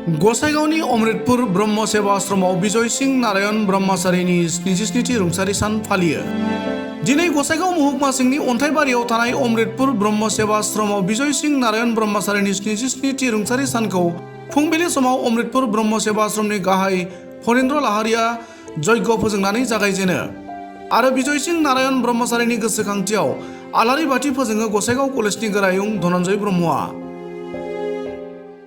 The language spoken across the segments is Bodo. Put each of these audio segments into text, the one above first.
गसाइगावनि अमृतपुर ब्रह्म सेवा आश्रमाव बिजय सिंह नारायण ब्रह्मचारिनि 77थि रुंसारि सान फालियो। दिनै गसाइगाव महकुमा सिंनि अन्थाइबारियाव थानाय अमृतपुर ब्रह्म सेवा आश्रमाव बिजय सिंह नारायण ब्रह्मचारिनि 77थि रुंसारि सानखौ फुंबिलि समाव अमृतपुर ब्रह्म सेवा आश्रमनि गाहाय फणीन्द्र लाहारिया यज्ञ फोजोंनानै जागायजेनो आरो बिजय सिंह नारायण ब्रह्मचारिनि गोसोखांथियाव आलारि बाथि फोजोङो गसाइगाव कलेजनि गोरायुं धनन्जय ब्रह्मआ।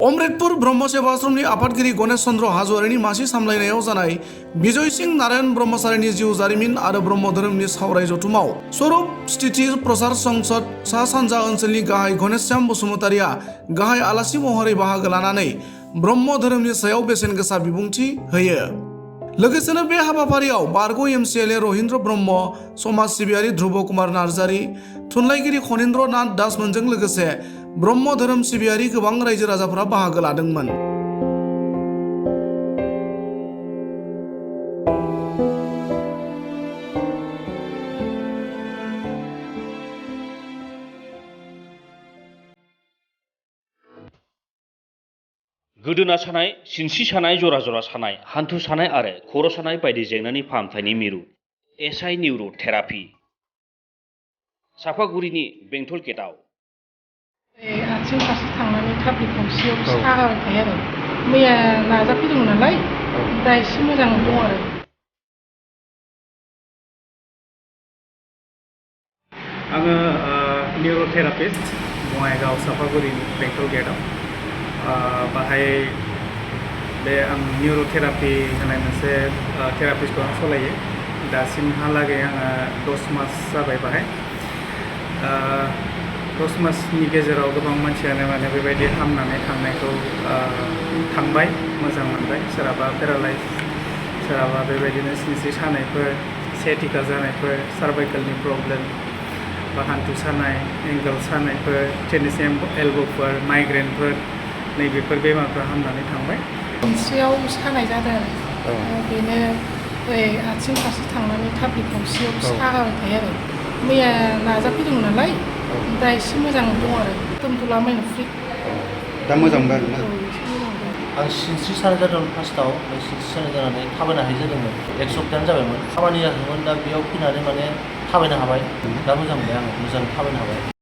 अमृतपुर ब्रह्म सेवा आश्रमनि आफादगिरि गणेश चन्द्र हाज'वारिनि मासि सामलायनायाव जानाय बिजय सिंह नारायण ब्रह्मचारिनि जिउ जारिमिन आरो ब्रह्म धोरोमनि सावराय जथुमाव स्वरूप स्थिति प्रसार संसद सा सानजा ओनसोलनि गाहाय गणेश श्याम बसुमतारिया गाहाय आलासि महरै बाहागो लानानै ब्रह्म धोरोमनि सायाव बेसेन गोसा बिबुंथि होयो। लोगोसेनो बे हाबाफारियाव बारग' एमसिएलए रहिन्द्र ब्रह्म, समाज सिबियारि ध्रुब कुमार नार्जारि, थुनलाइगिरि खनीन्द्र नाथ दासमोनजों लोगोसे ब्रह्म धोरोम सिबियारि गोबां रायजो राजाफोरा बाहागो लादोंमोन। गोदोना सानाय, सिनस्रि सानाय, जरा जरा सानाय, हान्थु सानाय आरो खर' सानाय बायदि जेंनानि फाहामथायनि मिरु एसआइ निउर' थेरापि सापागुरिनि बेंटल गेटआव। आथिं फारसे थांनानै थाफ्लि गंसेयाव सागाबाय थायो आरो मैया नाजाफैदोंमोन नालाय दा एसे मोजां दं आरो। आङो निउर'थेरापिस्ट बङाइगाव सापागुरि बेंटल गेटआव बाहाय बे आं निउर'थेरापि होनाय मोनसे थेरापिखौ आं सालायो। दासिमहालागै आङो 10 मास जाबाय बाहाय। 10 मासनि गेजेराव गोबां मानसियानो माने बेबायदि हामनानै थांनायखौ थांबाय, मोजां मोनबाय। सोरहाबा पेरालाइज, सोरहाबा बेबायदिनो सिनस्रि सानायफोर, सेटिका जानायफोर, सार्भाइकेलनि प्रब्लेम बा हान्थु सानाय, एंगल सानायफोर, टेनिस एल्ब'फोर, माइग्रेनफोर, नैबेफोर बेमारफ्रा हामनानै थांबाय। सिनस्रियाव सानाय जादों आरो बेनो आथिं फारसे थांनानै थाफ्लि गंसेयाव सागाबाय थायो आरो मैया नाजाफैदोंमोन नालाय दा एसे मोजां दं आरो दोनथ'ला माइना फ्रि। दा मोजां मोनबाय आरोना? आं सिनस्रि सानाय जादोंमोन फार्स्टआव, ओमफ्राय सिनस्रि सानाय जानानै थाबायनो हायि जादोंमोन। 1 सप्तायानो जाबायमोन। खामानि जादोंमोन, दा बेयाव फैनानै माने थाबायनो हाबाय। दा मोजां मोनबाय, आङो मोजां थाबायनो हाबाय।